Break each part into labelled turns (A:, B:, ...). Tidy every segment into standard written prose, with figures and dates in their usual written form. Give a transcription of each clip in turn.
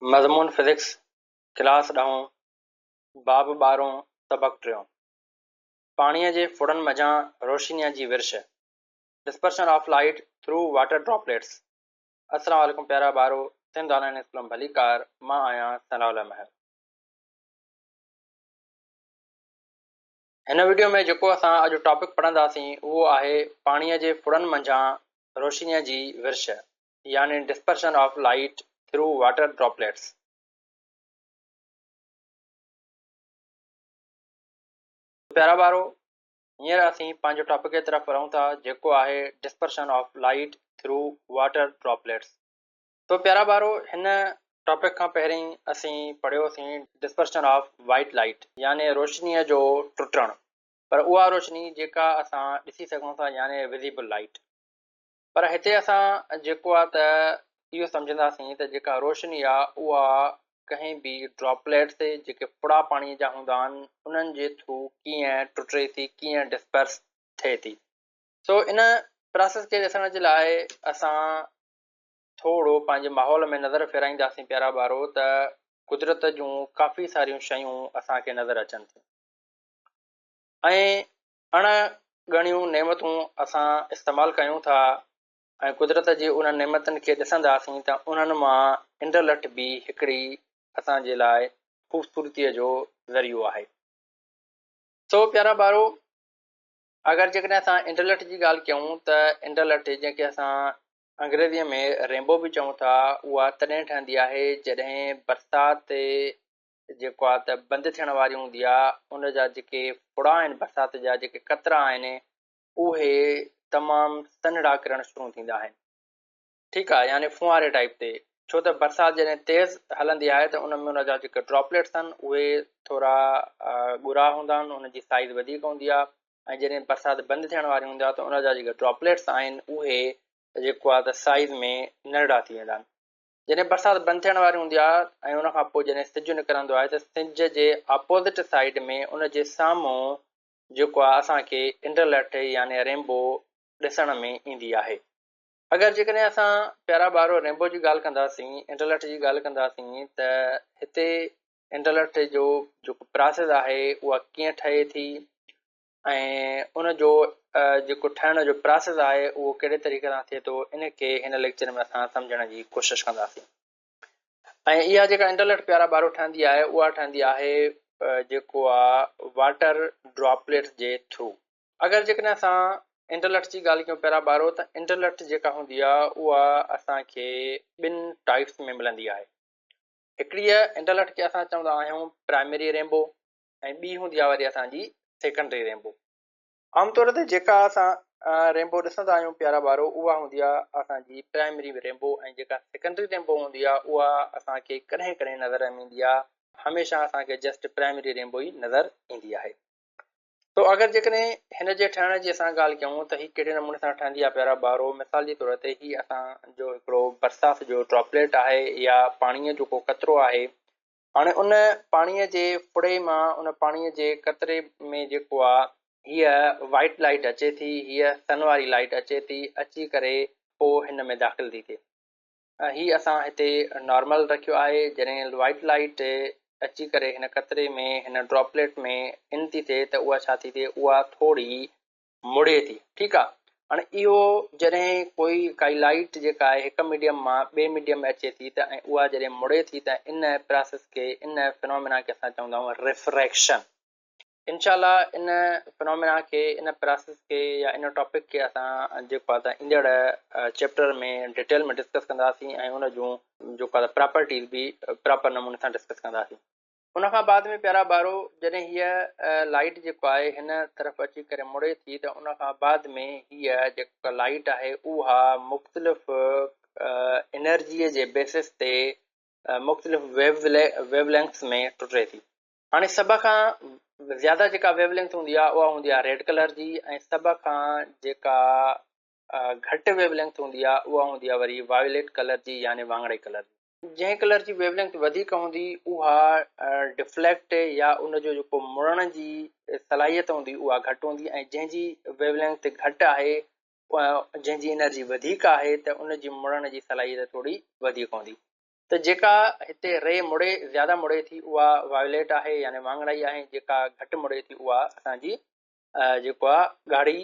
A: مضمون physics class ڏهون باب ٻارهون سبق ٽيون پاڻيء جي ڦڙن منجهان روشنيء جي ورش Dispersion of Light Through Water Droplets السلام عليڪم پيارا ٻارو سنڌ آنلائن اسڪول ۾ ڀليڪار مان آهيان ثناء الله مهر. هن وڊيو ۾ جيڪو اسان اڄ ٽاپڪ پڙهنداسين اهو آهي پاڻيء جي ڦڙن منجهان روشنيء جي ورش يعني Dispersion of Light Through Water Droplets. پيارا ٻارو، هينئر اسين پنهنجي ٽاپڪ جي طرف وڃون ٿا جيڪو آهي Dispersion of Light Through Water Droplets. تو پيارا ٻارو، هن ٽاپڪ کان پهرين اسين پڙهيوسين Dispersion of White Light يعني روشنيء جو ٽٽڻ، پر اها روشني جيڪا اسان ڏسي سگهون ٿا يعني Visible Light. پر هتي اسان جيڪو آ ته اهو سمجهنداسين ته جيڪا روشني آ اها ڪنهن به ڊراپليٽس جيڪي ڦڙا پاڻي جا هوندا آهن انهن جي ٿرو ڪيئن ٽٽي ٿي ڪيئن ڊسپرس ٿئي ٿي. سو ان پراسيس کي ڏسڻ جي لاء اسان ٿورو پنهنجي ماحول ۾ نظر ڦيرائينداسين پيارا ٻارو ته قدرت جون ڪافي ساريون شيون اسان کي نظر اچن ٿيون ۽ اڻ ڳڻيون نعمتون اسان استعمال ڪيون ٿا ۽ قدرت جي انهن نعمتن کي ڏسنداسين ته انهن مان انڊلٺ به هڪڙي اسان جي لاء خوبصورتيء جو ذريعو آهي. سو پيارا ٻارو اگر جيڪڏهن اسان انڊلٺ جي ڳالهه ڪيون ته انڊلٺ جنهن کي اسان انگريزيء ۾ رينبو به چئون ٿا اها تڏهن ٺهندي آهي جڏهن برسات جيڪو آ ته بند ٿيڻ واري هوندي آ ان جا جيڪي ڦڙا آهن برسات جا جيڪي قطرا آهن اهي تمام سنهڙا ڪرڻ شروع ٿيندا آهن ٺيڪ آ يعني ڦوهاري ٽائيپ تي ڇو ته برسات جڏهن تيز هلندي آهي ته ان ۾ ان جا جيڪي ڊراپليٽس آهن اهي ٿورا ڳرا هوندا آهن ان جي سائيز وڌيڪ هوندي آ ۽ جڏهن برسات بند ٿيڻ واري هوندي آ ته ان جا جيڪي ڊراپليٽس آهن اهي جيڪو آ ته سائيز ۾ ننڍڙا ٿي ويندا آهن جڏهن برسات بند ٿيڻ واري هوندي آهي ۽ ان کان پوء جڏهن سج نڪرندو آهي ته سج جي اپوزٽ سائيڊ ۾ ان جي سامهون جيڪو آهي اسان کي انڊرلٺ يعني رينبو ڏسڻ ۾ ايندي آهي. اگر جيڪڏهن اسان پيارا ٻارو رينبو جي ڳالهه ڪنداسين، انڊرلٺ جي ڳالهه ڪنداسين ته هتي انڊرلٺ جو جيڪو پراسيس آهي اها ڪيئن ٺهي ٿي ۽ ان جو جيڪو ٺهڻ جو پراسيس آهي اهو ڪهڙي طريقي سان ٿئي ٿو ان کي هن ليڪچر ۾ اسان سمجهڻ جي ڪوشش ڪنداسين ۽ اها جيڪا انٽرليٽ پيارا ٻارو ٺهندي آهي اها ٺهندي آهي جيڪو آ واٽر ڊراپليٽس جي ٿرو. اگر جيڪڏهن اسان انٽرليٽ جي ڳالهه ڪيون پيارا ٻارو ته انٽرليٽ جيڪا هوندي آهي اها اسان کي ٻن ٽائپس ۾ ملندي آهي هڪڙي انٽرليٽ کي اسان چوندا آهيون پرائمري رينبو ۽ ٻي هوندي آهي وري اسان جي سيڪنڊري رينبو. عام طور تي جيڪا اسان رينبو ڏسندا آهيون پيارا ٻارو اها هوندي آهي اسان جي پرائمري رينبو ۽ جيڪا سيڪنڊري رينبو هوندي آهي اها اسان کي ڪڏهن ڪڏهن نظر ۾ ايندي آهي هميشه اسان کي جسٽ پرائمري رينبو ئي نظر ايندي آهي. تو اگر جيڪڏهن هن جي ٺهڻ جي اسان ڳالهه ڪيون ته هي ڪهڙي نموني سان ٺهندي آهي پيارا ٻارو مثال جي طور تي هي اسان جو هڪڙو برسات جو ڊراپليٽ آهي يا پاڻيء جو ڪو قطرو آهي هاڻي ان پاڻيء جي ڦڙي مان ان پاڻيء جي قطري ۾ جيڪو آ هيء وائيٽ لائيٽ اچي ٿي، هيء سن واري لائيٽ اچي ٿي، اچي ڪري پوء هن ۾ داخل ٿي ٿئي. هي اسان هتي نارمل رکيو آهي، جڏهن وائيٽ لائيٽ اچي ڪري هن قطري ۾ هن ڊراپليٽ ۾ ان ٿي ٿئي ته اها ڇا ٿي ٿئي اها ٿوري مڙي ٿي ٺيڪ آ هاڻي اهو جڏهن ڪوئي ڪائي لائيٽ جيڪا آهي هڪ ميڊيم مان ٻئي ميڊيم ۾ اچي ٿي ته ۽ اها جڏهن مڙي ٿي ته ان پراسيس کي ان فنومينا کي اسان چوندا آهيون ريفريڪشن انشاء الله ان فنومينا کي ان پراسيس کي يا ان ٽاپڪ کي اسان جيڪو آ ته ايندڙ چيپٽر ۾ ڊيٽيل ۾ ڊسڪس ڪنداسين ۽ ان جون جيڪو آ ته پراپرٽيز به پراپر نموني سان ڊسڪس ڪنداسين. ان کان بعد ۾ پيارا ٻارو جڏهن هيء لائيٽ جيڪو آهي هن طرف اچي ڪري مڙي ٿي ته ان کان بعد ۾ هيء جيڪا لائيٽ آهي اها مختلف انرجيء جي بيسس تي مختلف ويو لينگٿس ۾ ٽٽي ٿي. هاڻي سڀ کان زياده جيڪا ويو لينگٿ هوندي آهي اها هوندي آهي ريڊ ڪلر جي ۽ سڀ کان جيڪا گهٽ ويو لينگٿ هوندي آهي اها هوندي آهي وري وايوليٽ ڪلر جي يعني واڱڻائي ڪلر جي. جنهن ڪلر جي ويو لينگٿ وڌيڪ هوندي اها ڊفليڪٽ يا ان جو جيڪو مڙڻ جي صلاحيت هوندي اها گهٽ هوندي ۽ جنهن جي ويو لينگٿ گهٽ آهي جنهن جي انرجي وڌيڪ آهي ته ان جي مڙڻ جي صلاحيت ٿوري وڌيڪ هوندي. ته جيڪا هتي ري مڙي زياده مڙي ٿي اها وايوليٽ آهي يعني واڱڻائي آهي جيڪا گهٽ مڙي ٿي اها اسان جي جيڪو آهي ڳاڙهي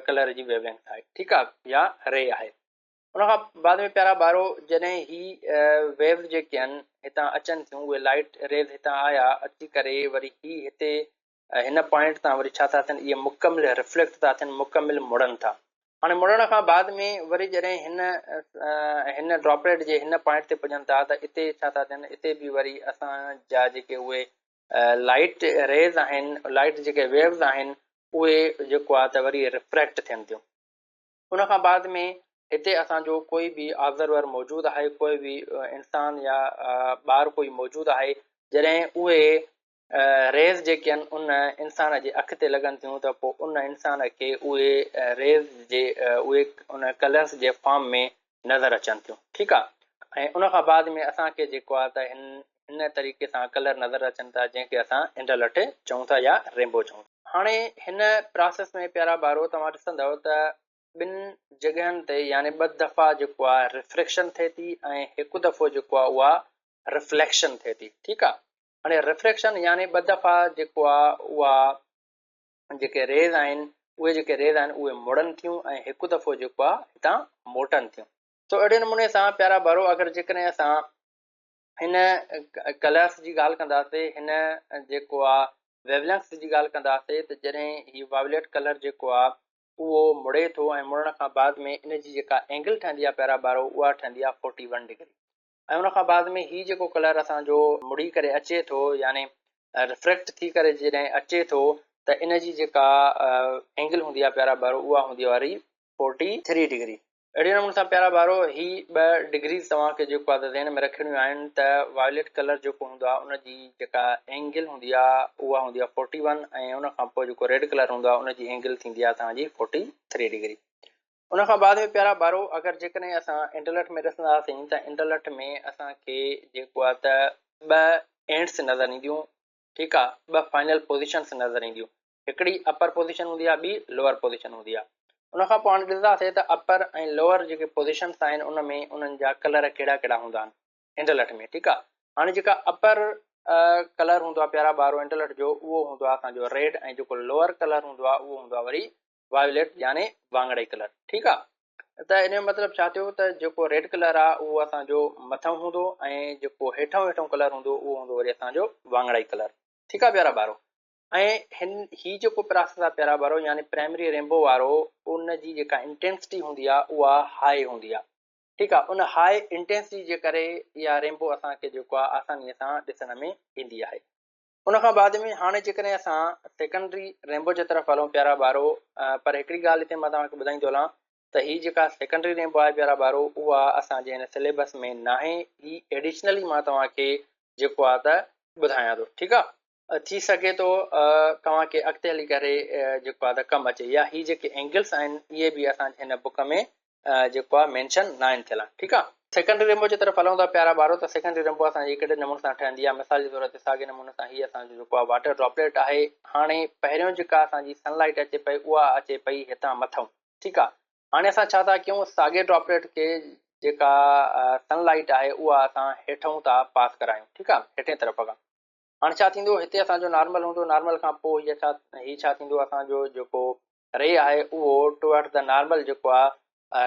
A: ڪلر جي ويو لينٿ آهي ٺيڪ آهي يا ري آهي. ان کان بعد ۾ پيارا ٻارو جڏهن هي ويوز جيڪي آهن هتان اچن ٿيون اهي لائٽ ريز هتان آيا اچي ڪري وري هي هتي هن پوائنٽ تان وري ڇا ٿا ٿين اهي مڪمل رفليڪٽ ٿا ٿين مڪمل مڙن ٿا. هاڻي مڙڻ کان بعد ۾ وري جڏهن هن هن ڊراپليٽ جي هن پوائنٽ تي پڄن ٿا ته اتي ڇا ٿا ٿين اتي به وري اسان جا جيڪي اهي لائٽ ريز آهن لائٽ جيڪي ويوز آهن اهي جيڪو آهي ته وري رفريڪٽ ٿين ٿيون. ان کان بعد ۾ هتي اسان جو ڪوئي به آبزرور موجود آهي ڪوئي به انسان يا ٻار ڪوئي موجود آهي جڏهن اهي ريز جيڪي آهن ان انسان جي اک تي لڳن ٿيون ته پوء ان انسان کي اهي ريز جي اهي ان ڪلرس جي فارم ۾ نظر اچن ٿيون ٺيڪ آهي ۽ ان کان بعد ۾ اسان کي جيڪو آهي ته هن هن طريقي سان ڪلر نظر اچن ٿا جنهن کي اسان انڊلٺ چئون ٿا يا رينبو چئون ٿا. هاڻي هن پراسيس ۾ پيارا ٻارو توهان ڏسندؤ ته ٻن جڳهن تي يعني ٻه دفعا جيڪو آهي ريفريڪشن ٿئي ٿي ۽ هڪ دفعو جيڪو آهي اها رفليڪشن ٿئي ٿي ٺيڪ آهي هاڻي ريفريڪشن يعني ٻه دفعا جيڪو آهي اها جيڪي ريز آهن اهي جيڪي ريز آهن اهي مڙن ٿيون ۽ هڪ دفعو جيڪو آهي هتان موٽن ٿيون. سو اهڙي نموني سان پيارا ٻارو اگر جيڪڏهن اسان هن ڪلرس جي ڳالهه ڪنداسي هن جيڪو آ ويولينٿس جي ڳالهه ڪنداسي ته جڏهن هي وايوليٽ ڪلر جيڪو آ اهو مڙي ٿو ۽ مڙڻ کان بعد ۾ ان جي جيڪا اينگل ٺهندي آ پيارا ٻارو اها ٺهندي آ فورٽي ون ڊگري ۽ ان کان بعد ۾ هي جيڪو ڪلر اسان جو مڙي ڪري اچي ٿو يعني ريفريڪٽ ٿي ڪري جڏهن اچي ٿو ته ان جي جيڪا اينگل هوندي آ پيارا ٻارو اها هوندي آ وري فورٽي ٿري ڊگري. اهڙي نموني سان پيارا ٻارو هي ٻه ڊگريز توهان کي جيڪو آهي ته ذهن ۾ رکڻيون آهن ته وايوليٽ ڪلر جيڪو هوندو آهي ان جي جيڪا اينگل هوندي آهي اها هوندي آهي فورٽي ون ۽ ان کان پوء جيڪو ريڊ ڪلر هوندو آهي ان جي اينگل ٿيندي آهي توهان جي فورٽي ٿري ڊگري. ان کان بعد ۾ پيارا ٻارو اگر جيڪڏهن اسان انڊلٺ ۾ ڏسنداسين ته انڊلٺ ۾ اسان کي جيڪو آهي ته ٻه اينڊس نظر اينديون ٺيڪ آ ٻه فائنل پوزيشنس نظر اينديون هڪڙي اپر پوزيشن هوندي آ ٻي لوئر پوزيشن هوندي آ ان کان پوء هاڻي ڏسنداسين ته اپر ۽ لوئر جيڪي پوزيشنس آهن ان ۾ انهن جا ڪلر ڪهڙا ڪهڙا هوندا آهن انڊلٺ ۾ ٺيڪ آ هاڻي جيڪا اپر ڪلر هوندو آ پيارا ٻارو انڊلٺ جو اهو هوندو آ اسان جو ريڊ ۽ جيڪو لوئر ڪلر هوندو آ اهو هوندو آ وري وايوليٽ يعني واڱڻائي ڪلر ٺيڪ آ ته ان جو مطلب ڇا ٿيو ته جيڪو ريڊ ڪلر آ اهو اسان جو مٿئون هوندو ۽ جيڪو هيٺئون هيٺئون ڪلر هوندو اهو هوندو وري اسان جو واڱڻائي ڪلر ٺيڪ آ پيارا ٻارو ۽ هن هي جيڪو پراسيس آ پيارا ٻارو يعني پرائمري رينبو وارو ان جي جيڪا انٽينسٽي هوندي آ اها هائي هوندي آ ٺيڪ آ ان هائي انٽينسٽي جي ڪري اها رينبو اسان کي جيڪو آ آساني سان ڏسڻ ۾ ايندي آهي. ان کان بعد ۾ هاڻي جيڪڏهن اسان سيڪنڊري رينبو جي طرف هلون پيارا ٻارو پر هڪڙي ڳالهه هتي مان توهان کي ٻڌائيندو هلان ته هي جيڪا سيڪنڊري رينبو آهي پيارا ٻارو اها اسان جي هن سليبس ۾ ناهي هي ايڊيشنلي مان توهان کي جيڪو آهي ته ٻڌايان ٿو ٺيڪ آهي ٿي سگهي ٿو توهان کي اڳتي هلي ڪري جيڪو آهي ته ڪم اچي يا هي جيڪي اينگلس آهن اهي به اسان جي هن بڪ ۾ جيڪو آهي مينشن ناهن ٿيل آهن ٺيڪ آهي. سيڪنڊري رينبو جي طرف هلون ٿا پيارا ٻارو ته سيڪنڊري رينبو اسان جي ڪهڙي نموني سان ٺهندي آهي مثال جي طور تي ساڳي نموني سان هي اسان جو جيڪو آهي واٽر ڊراپليٽ آهي هاڻي پهريون جيڪا اسان جي سن لائيٽ اچي پئي اها اچي پئي هتان مٿئون ٺيڪ آهي هاڻي اسان ڇا ٿا ڪيون ساڳي ڊراپليٽ کي جيڪا سن لائيٽ آهي اها اسان هيٺئون ٿا پاس ڪرايون ٺيڪ آهي هيٺين طرف کان هاڻي ڇا ٿيندو هتي اسان جو نارمل هوندو نارمل کان پوء هي ڇا هي ڇا ٿيندو اسان جو جيڪو ري آهي اهو ٽوئرڊ the normal جيڪو آهي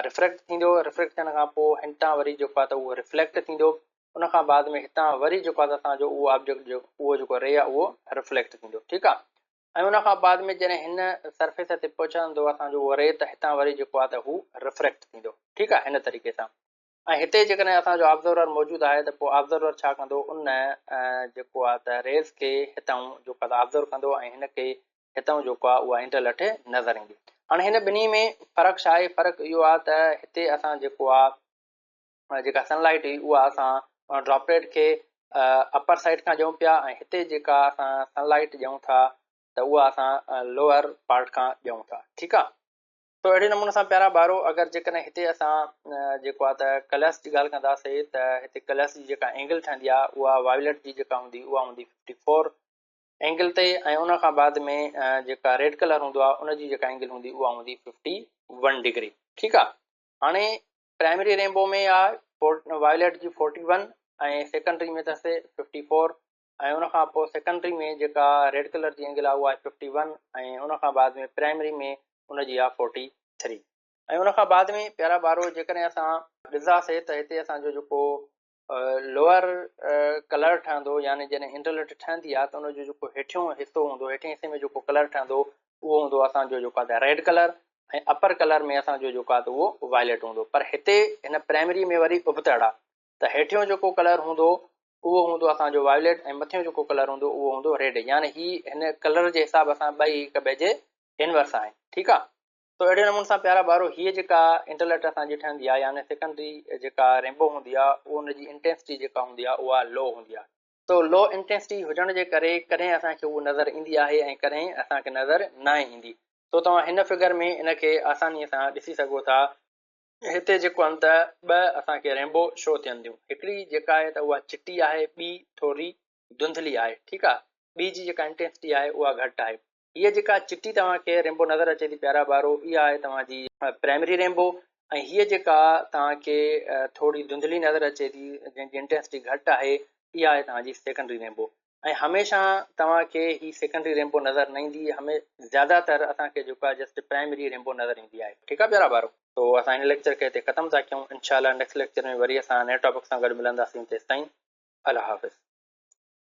A: ريفريڪٽ ٿيندو ريفريڪٽ ٿيڻ کان پوء هتان وري جيڪو آهي ته اهو ريفليڪٽ ٿيندو ان کان بعد ۾ هتان وري جيڪو آهي اسان جو اهو آبجيڪٽ جو اهو جيڪو ري آهي اهو ريفليڪٽ ٿيندو ٺيڪ آهي ۽ ان کان بعد ۾ جڏهن هن سرفيس تي پهچندو اسان جو اهو ري ته هتان وري جيڪو آهي ته هو ريفريڪٽ ٿيندو ٺيڪ آهي هن طريقي سان ۽ هتي جيڪڏهن اسان جو آبزرور موجود آهي ته پوء آبزرور ڇا ڪندو ان جيڪو آهي ته ريز کي هتئون جيڪو آهي ته آبزرو ڪندو ۽ هن کي هتئون جيڪو آهي اها انٽرلٽ نظر ايندي. هاڻي هن ٻنهي ۾ فرق ڇا آهي؟ فرق اهو آهي ته هتي اسان جيڪو آهي جيڪا سن لائٽ هئي اها اسان ڊراپليٽ کي اپر سائيڊ کان ڏيون پيا ۽ هتي جيڪا اسان سن لائٽ ڏيون ٿا ته اها اسان لوئر پارٽ کان ڏيون ٿا ٺيڪ آهي. تو اهڙي نموني سان پيارا ٻارو اگر جيڪڏهن هتي اسان جيڪو آهي ته ڪلرس جي ڳالهه ڪنداسي ته هتي ڪلرس جي جيڪا اينگل ٺهندي آهي اها وايوليٽ جي جيڪا هوندي اها هوندي 54 اينگل تي ۽ ان کان بعد ۾ جيڪا ريڊ ڪلر هوندو آهي ان جي جيڪا اينگل هوندي اها هوندي 51 ڊگري ٺيڪ آهي هاڻي پرائمري رينبو ۾ آهي وايوليٽ جي 41 ۽ سيڪنڊري ۾ اٿس 54 ۽ ان کان پوء سيڪنڊري ۾ جيڪا ريڊ ڪلر جي اينگل آهي اها آهي 51 ۽ ان کان بعد ۾ پرائمري ۾ ان جي آهي 43 ۽ ان کان بعد ۾ پيارا ٻارو جيڪڏهن اسان ڏسنداسي ته هتي اسان جو جيڪو لوئر ڪلر ٺهندو يعني جڏهن انٽرليٽ ٺهندي آهي ته ان جو جيڪو هيٺيون حصو هوندو هيٺين حصي ۾ جيڪو ڪلر ٺهندو اهو هوندو اسان جو جيڪو آهي ريڊ ڪلر ۽ اپر ڪلر ۾ اسان جو جيڪو آهي اهو وائليٽ هوندو پر هتي هن پرائمري ۾ وري ابتڙ آهي ته هيٺيون جيڪو ڪلر هوندو اهو هوندو اسان جو وائليٽ ۽ مٿيون جيڪو ڪلر هوندو اهو هوندو ريڊ يعني هي هن ڪلر جي حساب سان ٻئي هڪ ٻئي جي انورس آهن ٺيڪ آ تو اهڙي نموني سان پيارا ٻارو هيء جيڪا انٽرليٽ اسان جي ٺهندي آ يعني سيڪنڊري جيڪا رينبو هوندي آ ان جي انٽينسٽي جيڪا هوندي آ اها لو هوندي آ تو لو انٽينسٽي هجڻ جي ڪري ڪڏهن اسان کي اهو نظر ايندي آهي ۽ ڪڏهن اسان کي نظر ناهي ايندي تو توهان هن فگر ۾ ان کي آساني سان ڏسي سگهو ٿا. هتي جيڪو آهن ته ٻه اسان کي رينبو شو ٿين ٿيون هڪڙي جيڪا آهي ته اها چٽي آهي ٻي ٿوري ڌنڌلي آهي ٺيڪ آهي ٻي جي جيڪا انٽينسٽي آهي اها گهٽ آهي هيء جيڪا چٽي توهان کي رينبو نظر اچي ٿي پيارا ٻارو اها آهي توهان جي پرائمري رينبو ۽ هيء جيڪا توهان کي ٿوري ڌنڌلي نظر اچي ٿي جنهن جي انٽينسٽي گهٽ آهي اها آهي توهان جي سيڪنڊري رينبو ۽ هميشه توهان کي هي سيڪنڊري رينبو نظر نه ايندي همي زياده تر اسان کي جيڪو آهي جسٽ پرائمري رينبو نظر ايندي آهي ٺيڪ آهي پيارا ٻارو تو اسان هن ليڪچر کي هتي ختم ٿا ڪيون انشاء الله نيڪسٽ ليڪچر ۾ وري اسان نئين ٽاپڪ سان گڏ ملنداسين تيستائين الله حافظ.